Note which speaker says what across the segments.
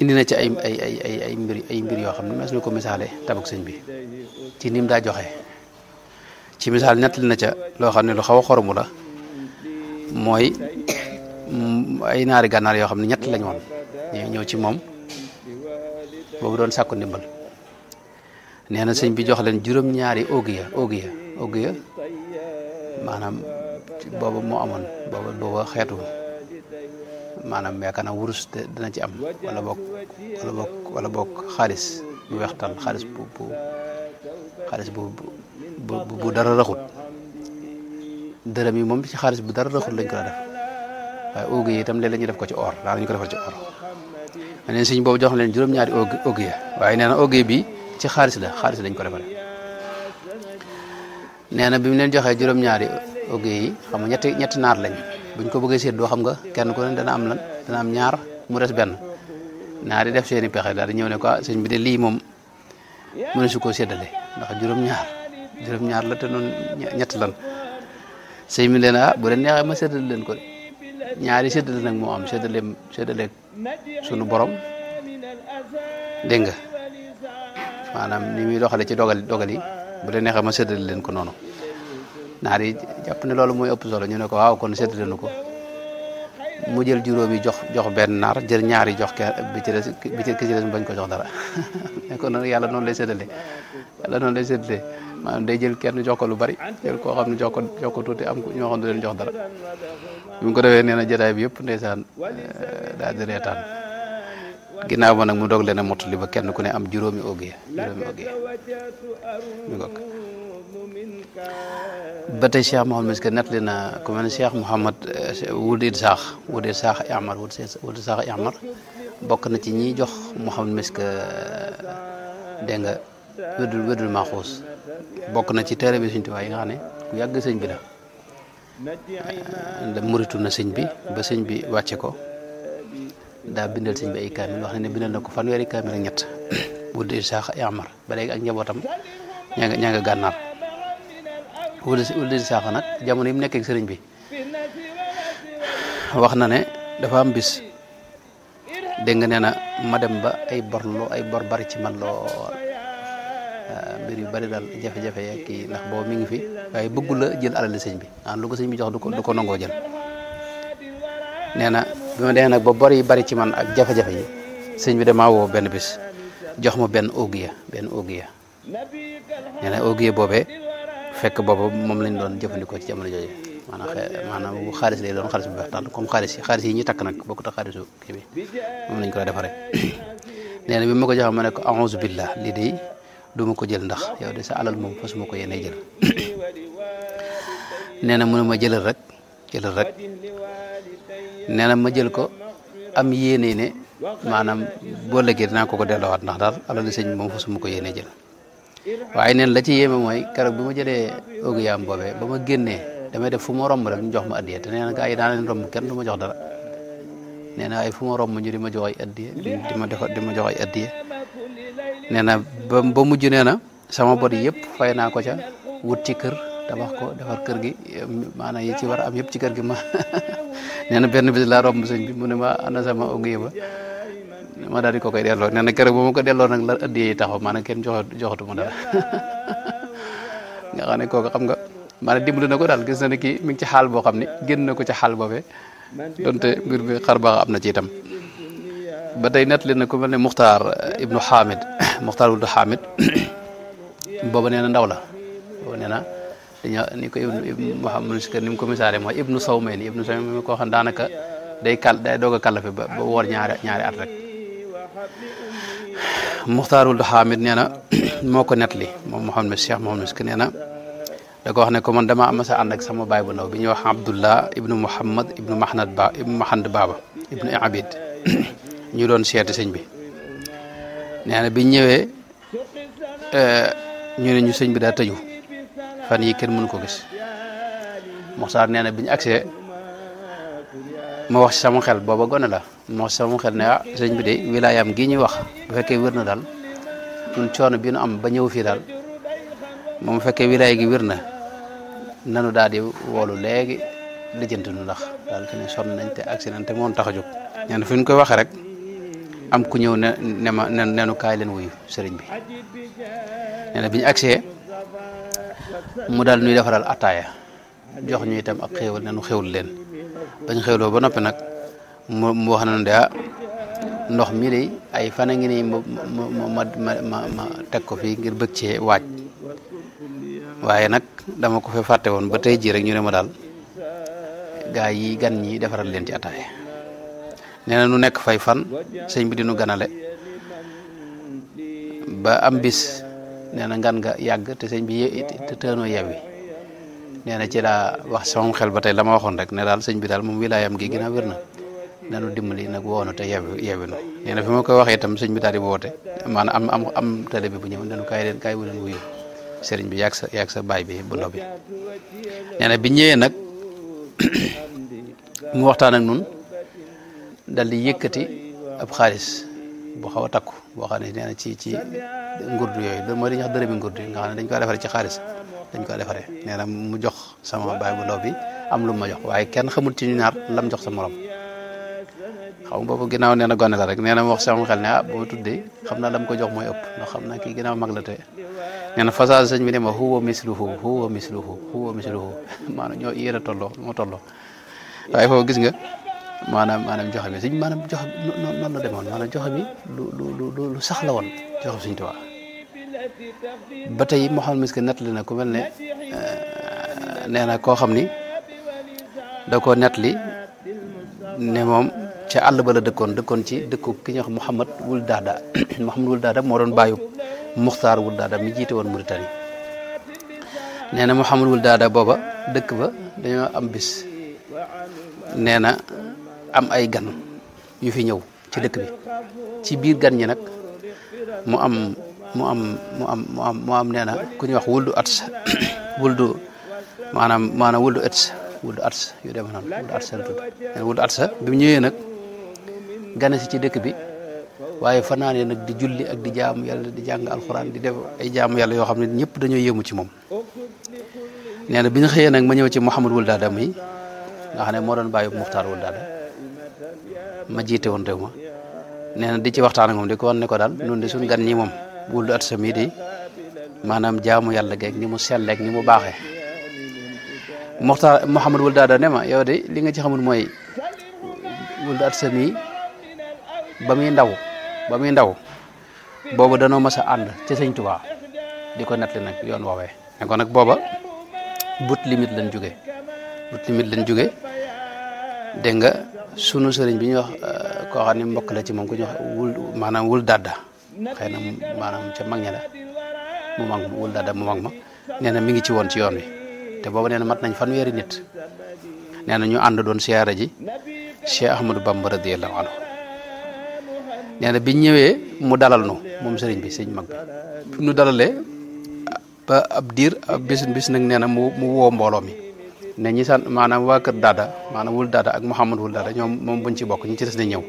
Speaker 1: indi na ci ay mbir yoo xam ne mas na ko misaale tabuk sëñ bi ci nim daa joxe ci misaal nettali na ca loo xam ne lu xaw a xoromu la mooy ay naari gànnaar yoo xam ne ñett lañ woon ñëw ci moom boobu doon sàkku ndimbal nee na sëñ bi jox leen juróom-ñaari ogiya maanaam boobu moo amoon booba xeetu maanaam yaakaar naa wurus dina ci am wala boog xaalis bu weextal xaalis bu dara raxut dërëm yi moom ci xaalis bu dara raxut lañ ko def waaye ogiya yi itam léeg-léeg ñu def ko ci or daa lañu ko defal ci or neen sëñ boobu jox leen juróom-ñaari ogiya waaye nee na ogiya bi ci xaalis lañ ko defal nee na bi mu leen joxee juróom-ñaari ogiya yi xam nga ñetti naar lañ buñ ko bëggee seet doo xam nga kenn ku ne dana am ñaar mu des benn naar yi def seeni pexe daal di ñëw ne ko sëñ bi de lii moom mënu su koo séddale ndax juróom-ñaar la te noonu ñett lan sëñ bi leen bu leen neexee ma séddale leen ko de ñaari séddale nag moo am séddale sunu borom dégg nga maanaam ni muy doxale ci dogal yi bu leen neexee ma séddale leen ko noonu naar yi jàpp ne loolu mooy ëpp solo ñu ne ko waaw kon séddale nu ko mu jël juróom yi jox benn naar jël ñaari jox bi ci des mu bañ ko jox dara ne ko nag yàlla noonu lay séddale maanaam day jël kenn jox ko lu bari jël koo xam ne jox ko tuuti am ñoo xam ne du leen jox dara bi mu ko defee nee na jotaay bi yëpp ndeysaan daal di reetaan ginnaaw ba nag mu doog leen a mottali ba kenn ku ne am juróomi ogiya mi ngokk ba tey Cheikh Mouhamed Miske nettali na ku mel ne Cheikh Mouhamed Wuld Isaax Amar bokk na ci ñi jox Mouhamed Miske dégg nga wérdul Maxuus bokk na ci téere bi Sëñ Tuubaa yi nga xam ne ku yàgg sëñ bi la muritu na sëñ bi ba sëñ bi wàcce ko daa bindal sëñ bi ay kaamil wax ne bindal na ko fanweeri kaamil ak ñett Wuld Isaax Amar ba léegi ak njabootam ñaa nga gànnaar Wuld Isaax nag jamono yi mu nekkee ak sëriñ bi wax na ne dafa am bis dégg nga nee na ma dem ba ay bor bari ci man lool mbir yu bari daal jafe-jafe yeeg kii ndax boobu mi ngi fi waaye bëggu la jël alali sëñ bi lu ko sëñ bi jox du ko nangoo jël nee na bi ma demee nag ba bor yi bari ci man ak jafe-jafe yi sëñ bi damaa woo benn bis jox ma benn ogiya nee na ogiya boobee fekk boobu moom lañ doon jëfandikoo ci jamono jooju maanaam bu xaalis lay doon xaalis bu weex tàll comme xaalis yi ñuy takk nag bokkut ak xaalisu kii bi moom lañ ko defaree nee na bi ma ko joxee ma ne ko a'uuzu billah lii de du ma ko jël ndax yow de sa alal moom fasuma ko yéene jël nee na mu ne ma jëlal rek nee na ma jël ko am yéene ne maanaam boo léegi dinaa ko delloowaat ndax daal alal sëñ moom fasuma ko yéene jël waaye neen la ci yéeme mooy keroog bi ma jëlee ogiyaam boobee ba ma génnee damay def fu ma romb rek ñu jox ma addiya te nee na gaa yi daan leen romb kenn du ma jox dara nee na ay fu ma romb ñu di ma jox ay addiya di ma jox ay addiya nee na ba mujj nee na sama bor yëpp fay naa ko ca wut ci kër tabax ko defar kër gi maanaam yi ci war a am yëpp ci kër gi ma nee na benn bis laa romb sëñ bi mu ne ma ana sama ogiya ba ma daal di ko koy delloo nee na keroog ba ma ko delloo nag la addiya yi taxaw maanaam kenn joxatuma dara nga xam ne kooku xam nga maanaam dimbali na ko daal gis na ne kii mi ngi ci xaal boo xam ne génn na ko ci xaal boobee donte mbir bi xar baax am na ci itam ba tey nettali na ku mel ne Muxtaar Wuld Hamid booba nee na ndaw la booba nee na dañoo ni ko ibnu Mouhamed Miske ni mu ko misaale mooy ibnu Sawmayni koo xam daanaka day doog a kàllafe ba woor ñaari at rek Muxtaar Wuld Hamid nee na moo ko nettali moom Cheikh Mouhamed Miske nee na da ko wax ne ko man dama am sa ànd ak sama baay bu ndaw bi ñuy wax Abdullah ibnu Muhammad ibnu Mahand Baba ibnu Abid ñu doon seeti sëñ bi nee na biñ ñëwee ñu ne ñu sëñ bi daa tëju fan yi kenn mënu ko gis Muxtaar nee na biñu agsee ma wax ci sama xel booba gone la ma wax ci sama xel ne sëñ bi de wilaayam gii ñuy wax bu fekkee wér na daal ñun coono bi nu am ba ñëw fii daal moom bu fekkee wilaay gi wér na nanu daal di woolu léegi lijjanti nu ndax daal fi ne sonn nañ te accident te moom tax a jóg nee na fi ñu koy waxee rek am ku ñëw ne ma nenu kaay leen wuyu sëriñ bi nee na bi ñu agsee mu daal ñuy defaral ataaya jox ñu itam ak xéewal ne nu xéwul leen bañ xéwloo ba noppi nag mu wax na de ndox mi de ay fan a ngi nii ma teg ko fii ngir bëgg cee waaj waaye nag dama ko fa fàtte woon ba tey jii rek ñu ne ma daal gaa yi gan ñi defaral leen ci ataaya nee na nu nekk fay fan sëñ bi dinu ganale ba am bis nee na ngan nga yàgg te sëñ bi te tënoo yewwi nee na ci laa wax sama xel ba tey la ma waxoon rek ne daal sëñ bi daal moom wilaayam gi gën a wér na nanu dimbali nag woonu te yewwi nu nee na fi ma koy waxee itam sëñ bi daal di woote maanaam am télé bi bu ñëw nenu kaay wu leen wuyu sëriñ bi yaag sa baay bi bu ndaw bi nee na bi ñëwee nag mu waxtaan ak nun dal di yëkkati ab xaalis bu xaw a takku boo xam ne nee na ci ngurdu yooyu mooy li ñuy wax dërëmi ngurdu yi nga xam ne dañ koy defaree ci xaalis dañ koy defaree nee na mu jox sama baay bu ndaw bi am lu ma jox waaye kenn xamul ci ñu ñaar lam jox sa morom xaw nga boobu ginnaaw nee na gone la rek nee na mu wax sama xel ne boo tuddee xam naa lam ko jox mooy ëpp ndax xam naa kii ginnaaw mag la te nee na façage sëñ bi ne ma huwa misluhu maanaam ñoo yéen a tolloo moo tolloo waaye foofu gis nga maanaam joxe bi sëñ maanaam joxe noonu la demoon maanaam joxe bi lu sax la woon joxe Sëñ Tuubaa ba tey Mouhamed Miski nettali na ku mel ne nee na koo xam ni da ko nettali ne moom ca àll ba la dëkkoon ci dëkku ki ñuy wax Mouhamad Wul Daada Mouhamad Wul Daada moo doon bàyyu Muxtaar Wul Daada mi jiite woon Mauritanie nee na Mouhamad Wul Daada booba dëkk ba dañoo am bis nee na am ay gan yu fi ñëw ci dëkk bi ci biir gan ñi nag mu am nee na ku ñuy wax wuldu ats maanaam wuldu ats yu demee noonu wuldu ats la tudd wuldu ats bi mu ñëwee nag gane si ci dëkk bi waaye fanaane nag di julli ak di jaamu yàlla di jàng alxuraan di def ay jaamu yàlla yoo xam ne ñëpp dañoo yéemu ci moom nee na bi ñu xëyee nag ma ñëw ci Mouhamad Wul Daada mi nga xam ne moo doon bàyyi Muxtaar Wul Daada ma jiite woon réew ma nee na di ci waxtaan ak moom di ko wan ne ko daal noonu de suñ gan ñi moom wuldu at sa mii di maanaam jaamu yàlla geeg ni mu selleeg ni mu baaxee Muxtaar Mouhamad Wul Daada ne ma yow de li nga ci xamul mooy wuldu at sa mii ba muy ndaw boobu danoo mas a ànd ci Sëñ Tuubaa di ko nettali nag yoon woowee ne ko nag booba but limite lañ jóge dégg nga sunu sëriñ bi ñuy wax koo xam ne mbokk la ci moom ku ñuy wax Wul Daada xëy na maanaam ca mag ña la mu mag ma Wul Daada mu mag ma nee na mi ngi ci woon ci yoon wi te booba nee na mat nañ fanweeri nit nee na ñu ànd doon siyaara ji Cheikh Ahmadou Bamba radiyallahu anhu nee na biñ ñëwee mu dalal nu moom sëriñ bi sëñ mag bi nu dalalee ba ab diir ab bis nag nee na mu woo mbooloo mi ne ñi san maanaam waa kër Daada maanaam Wul Daada ak Mouhamad Wul Daada ñoom moom buñ ci bokk ñi ci des na ñëw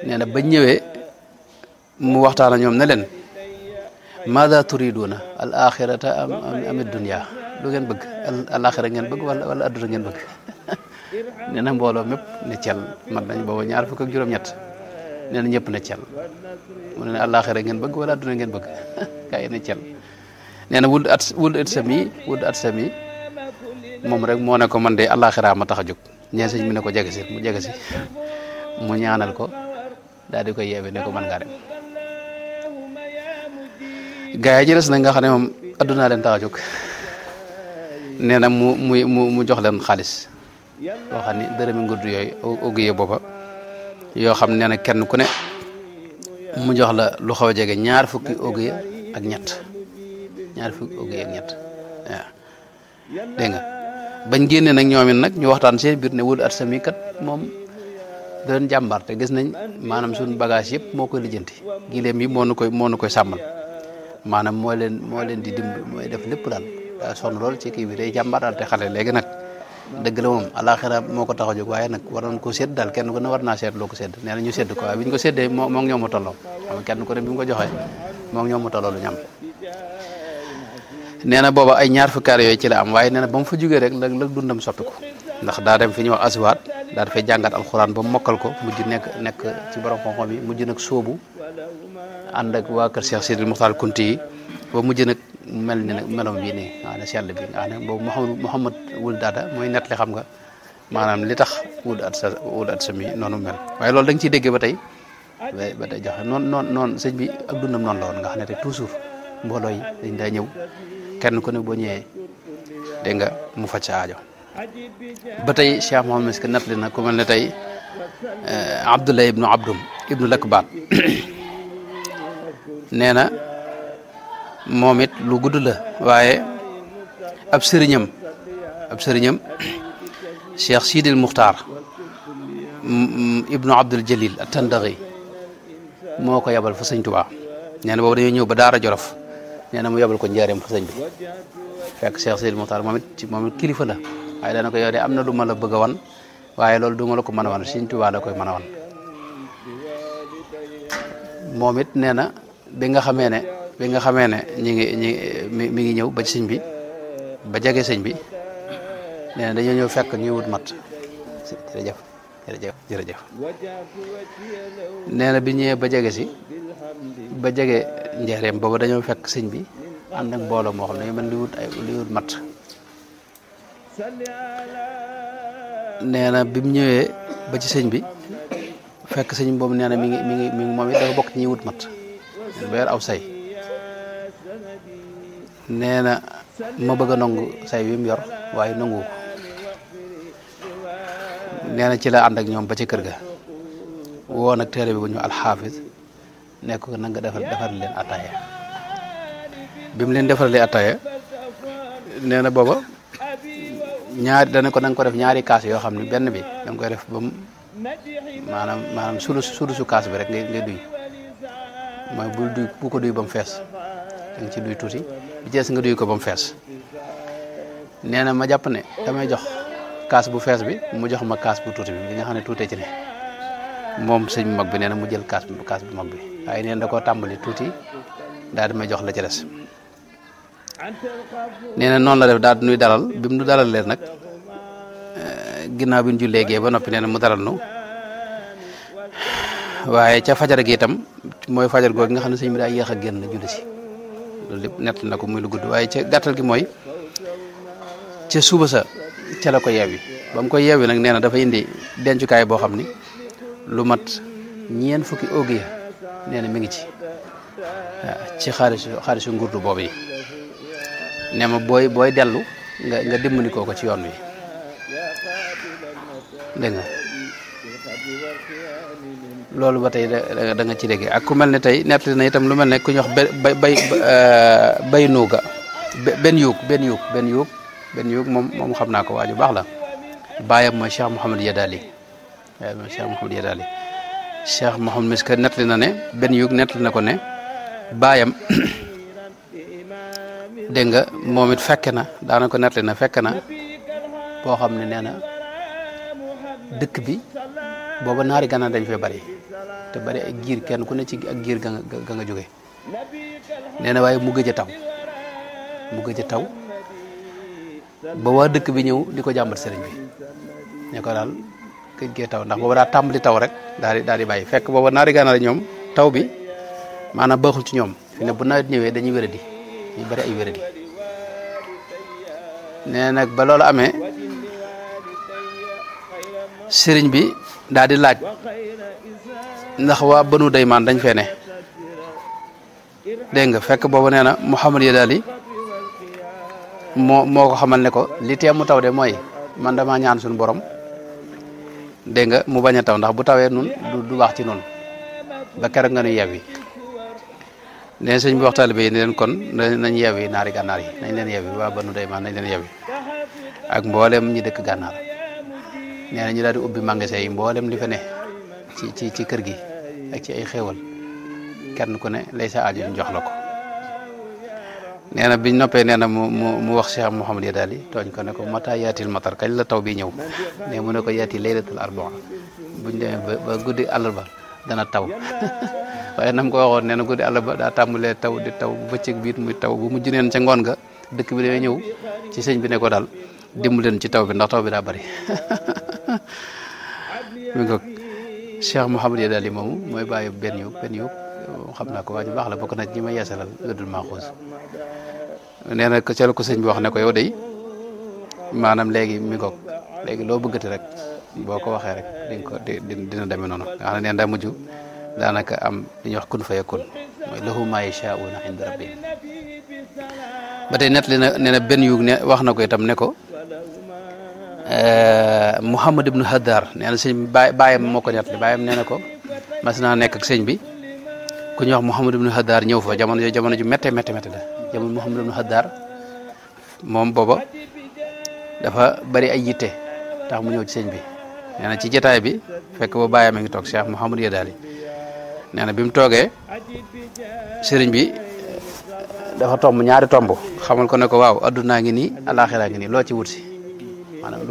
Speaker 1: nee na bañ ñëwee mu waxtaan ak ñoom ne leen maada turiduna al axirata am dunya lu ngeen bëgg al axira ngeen bëgg wala adduna ngeen bëgg nee na mbooloo mépp ne cel mat nañ booba 20 ak juróom-ñett nee na ñëpp ne cel mu ne al axira ngeen bëgg wala adduna ngeen bëgg kaay ne cel nee na wuldu at sa mi moom rek moo ne ko man de àllaaxira ma tax a jóg ñee sëñ bi ne ko jege si mu ñaanal ko daal di koy yeewe ne ko mën ngaa dem gaa yi ci des nag nga xam ne moom addunaa leen tax a jóg nee na mu jox leen xaalis yoo xam ne dërëmi ngurdu yooyu ogiye booba yoo xam nee na kenn ku ne mu jox la lu xaw a jege 2 fukki ogiye ak ñett waaw dégg nga bañ génnee nag ñoom it nag ñu waxtaan seen biir ne Wul at sa mi kat moom doon jàmbaar te gis nañ maanaam suñu bagage yëpp moo koy lijjanti gileem yi moo nu koy sàmmal maanaam moo leen di mooy def lépp daal daa sonn lool ci kii bi day jàmbaar daal te xale léegi nag dëgg la moom alaxira moo ko tax a jóg waaye nag war nañ ko sédd daal kenn ku ne war naa seet loo ko sédd nee na ñu sédd ko waaye bi ñu ko séddee moo ngi ñoom mu tolloo xam kenn ku ne bi mu ko joxee moo ngi ñoom mu tolloo lu ñam nee na booba ay 2 fukki yooyu ci la am waaye nee na ba mu fa jógee rek la dundam soppiku ndax daa dem fi ñuy wax aswaat daal dafay jàngat alxuraan ba mokkal ko mujj nekk ci borom xam-xam yi mujj nag sóobu ànd ak waa kër Cheikh Sidil Muxtaar Kunti yi ba mujj nag mel ni nag melom bii nii nga xam ne sell bi nga xam ne boobu Mouhamad wul daada mooy net li xam nga maanaam li tax wul at sa mi noonu mel waaye loolu da nga ciy déggee ba tey joxe noonu sëñ bi ak dundam noonu la woon nga xam ne tey toujours mbooloo yi dañ daa ñëw kenn ku ne boo ñëwee dégg nga mu faj sa aajo ba tey Cheikh Mouhamed Misk net li na ku mel ne tey Abdullah ibnu Lakbaat nee na moom it lu gudd la waaye ab sëriñam Cheikh Sidil Muxtaar ibnu Abdul Jalil at-Tandaxi moo ko yabal fa sëñ Tuubaa nee na boobu dañoo ñëw ba Daara Jolof nee na mu yabal ko njaareem fa sëñ bi fekk Cheikh Sidil Muxtaar moom it kilifa la waaye dana ko yow de am na lu ma la bëgg a wan waaye loolu du ma la ko mën a wan sëñ Tuubaa da koy mën a wan moom it nee na bi nga xamee ne mi ngi ñëw ba ci sëñ bi ba jege sëñ bi nee na dañoo ñëw fekk ñuy wut mat jërëjëf nee na bi ñëwee ba jege njaareem booba dañoo fekk sëñ bi ànd ak mbooloo moo xam ne man li wut mat nee na bi mu ñëwee ba ci sëñ bi fekk sëñ boobu nee na mi ngi moom it dafa bokk ci ñuy wut mat ba yor aw say nee na ma bëgg a nangu say bi mu yor waaye nangu ko nee na ci la ànd ak ñoom ba ci kër ga woo nag téere bi bu ñu alxaafis nekk ko na nga defar leen ataaya bi mu leen defarlee ataaya nee na booba dana ko def ñaari kaas yoo xam ne benn bi da nga koy def ba mu maanaam sulusu kaas bi rek ngay duy mooy bu ko duy ba mu fees da nga ci duy tuuti bi ci des nga duy ko ba mu fees nee na ma jàpp ne damay jox kaas bu fees bi mu jox ma kaas bu tuuti bi li nga xam ne tuutee ci ne moom sëñ bu mag bi nee na mu jël kaas bu mag bi waaye neen da koo tàmbali tuuti daal di may jox la ci des nee na noonu la def daal di nuy dalal bi mu nu dalal leen nag ginnaaw bi ñu jullee gee ba noppi nee na mu dalal nu waaye ca fajar gi itam mooy fajar googu nga xam ne sëñ bi daa yéex a génn julli si loolu lépp nett na ko muy lu gudd waaye ca gàttal gi mooy ca suba sa ca la ko yeewi ba mu ko yeewi nag nee na dafa indi dencukaay boo xam ni lu mat ñeent fukki augi nee na mi ngi ci ci xaalisu ngurdu boobu yi ne ma booy dellu nga dimbali ko ci yoon wi dégg nga loolu ba tey da nga ci dégg ak ku mel ne tey nettali na itam lu mel ne ku ñuy wax bay nuuga benn yuug moom xam naa ko waaju baax la baayam mooy Cheikh Mouhamad Yadali Cheikh Mouhamad Misk nettali na ne benn yuug nettali na ko ne baayam dégg nga moom it fekke na daana ko nettali na fekk na boo xam ne nee na dëkk bi booba naari gànnaar dañ fee bari te bari ay giir kenn ku ne ci ak giir ga nga jóge nee na waaye mu gëj a taw ba waa dëkk bi ñëw di ko jàmbat sëriñ bi ne ko daal gëj gee taw ndax booba daa tàmbali taw rek daal di bàyyi fekk booba naari gànnaar ñoom taw bi maanaam baaxul ci ñoom fi ne bu nawet ñëwee dañuy wéradi ñu bari ay wéradi nee nag ba loolu amee sëriñ bi daal di laaj ndax waa Banu Daymaan dañ fee ne dégg nga fekk boobu nee na Mouhamad Yadali moo ko xamal ne ko li tee mu taw de mooy man dama ñaan suñu borom dégg nga mu bañ a taw ndax bu tawee nun du baax ci noonu ba keroog nga nu yeewi nee sëñ bi wax taalibe yi ne leen kon nañ yeewi naari gànnaar yi nañ leen yeewi waa Banu Daymaan nañ leen yeewi ak mboolem ñi dëkk gànnaar nee na ñu daal di ubbi magasin yi mboolem li fa ne ci kër gi ak ci ay xéewal kenn ku ne lay sa aajo ñu jox la ko nee na biñ noppee nee na mu wax Cheikh Mouhamad Yadali tooñ ko ne ko mata yaatil matar kañ la taw bi ñëw ne mu ne ko yaati laylatul arbaa buñ demee ba guddi àllarba dana taw waaye nam ko waxoon nee na guddi àllarba daa tàmbalee taw di taw bu bëccëg biit muy taw bu mujj neen ca ngoon nga dëkk bi day ñëw ci sëñ bi ne ko daal dimb leen ci taw bi ndax taw bi daa bari mi ngoog Cheikh Mouhamadou Yadali moomu mooy bàyyi benn yu xam naa ko waa ñu baax la bokk na ñi ma yeesalal wérdul Maxuus nee na ca la ko sëñ bi wax ne ko yow day maanaam léegi mi ngoog léegi loo bëggati rek boo ko waxee rek dina demee noonu nga xam ne neen daa mujj daanaka am li ñuy wax kun fa yakun mooy lahu maa yashaa'uuna inda rabbihim ba tey net li na nee na benn yu ne wax na ko itam ne ko Muhammad ibnu Haddar nee na sëñ bàyyam moo ko net li bàyyam nee na ko mas naa nekk ak sëñ bi ku ñuy wax Muhammad ibnu Haddar ñëw fa jamono ju métte la jamono Muhammad ibnu Haddar moom booba dafa bari ay yitte tax mu ñëw ci sëñ bi nee na ci jotaay bi fekk ba bàyyam a ngi toog Cheikh Mouhamadou Yadali nee na bi mu toogee sëriñ bi dafa tomb ñaari tomb xamal ko ne ko waaw addunaa ngi nii alaxira ngi nii loo ci wut si maanaam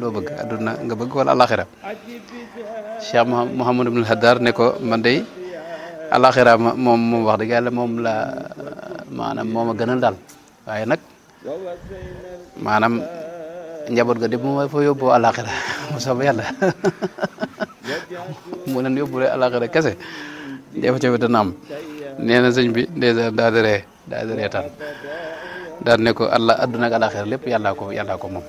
Speaker 1: loo bëgg adduna nga bëgg wala alaxira Cheikh Mouhamadou ibn Haddar ne ko man day alaxira moom wax dëgg yàlla moom la maanaam moo ma gënal daal waaye nag maanaam njaboot ga de bu ma fa yóbboo alaxira mu soobee yàlla mu leen yóbbu alaxira kese jafe-jafe dana am nee na sëñ bi dèjà daal di reetaan daal ne ko adduna ak alaxira lépp yàllaa ko moom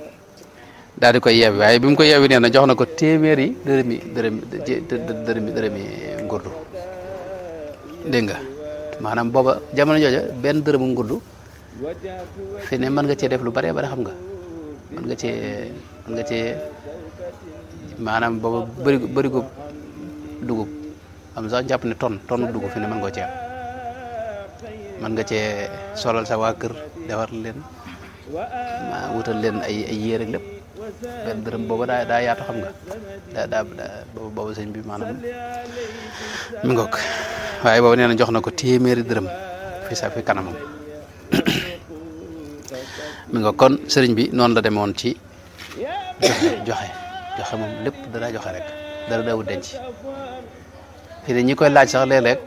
Speaker 1: daal di koy yeewi waaye bi mu ko yeewi nee na jox na ko téeméeri dërëmi ngurdu dégg nga maanaam booba jamono jooja benn dërëmu ngurdu fi ne mën nga cee def lu bare bare xam nga mën nga cee maanaam booba bëri ko dugub am sax jàpp ne tonne dugub fi ne mën nga cee mën nga cee solal sa waa kër defar leen wutal leen ay yére lépp benn dërëm booba daa yaatu xam nga daa booba sëñ bi maanaam mi ngoog waaye booba nee na jox na ko téeméeri dërëm fi kanamam mi nga kon sëriñ bi noonu la demoon ci joxe moom lépp dara joxe rek dara dawut denc fi ne ñi koy laaj sax léeg-léeg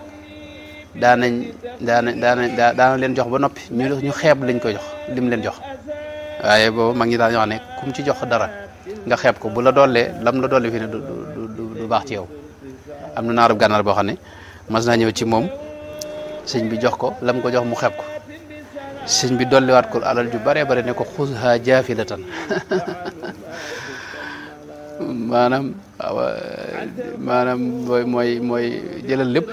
Speaker 1: daana leen jox ba noppi ñu xeeb lañ koy jox lim leen jox waaye boobu mag ñi daan wax ne kum ci jox dara nga xeeb ko bu la dollee lam la dolli fi ne du baax ci yow am na naarub gànnaar boo xam ne mas naa ñëw ci moom sëñ bi jox ko lam ko jox mu xeeb ko sëñ bi dolliwaat ko alal ju bare bare ne ko xusha jaafilatan maanaam mooy jëlal lépp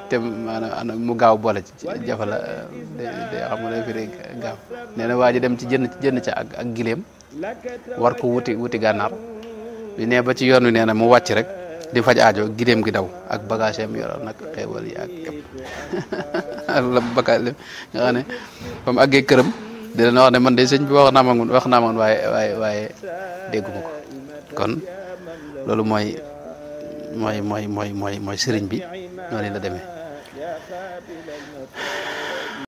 Speaker 1: te maanaam mu gaaw boole ci jafa la de xam nga day firi gaaw nee na waa ji dem ci jënd ca ak gileem war ko wuti gànnaar bi ne ba ci yoon wi nee na mu wàcc rek di faj aajo gileem gi daw ak bagage am yoroon nag xeewal yi ak képp la bagage nga xam ne ba mu àggee këram dina wax ne man de sëñ bi wax naa ma waaye dégguma ko kon loolu mooy sëriñ bi noonu la demee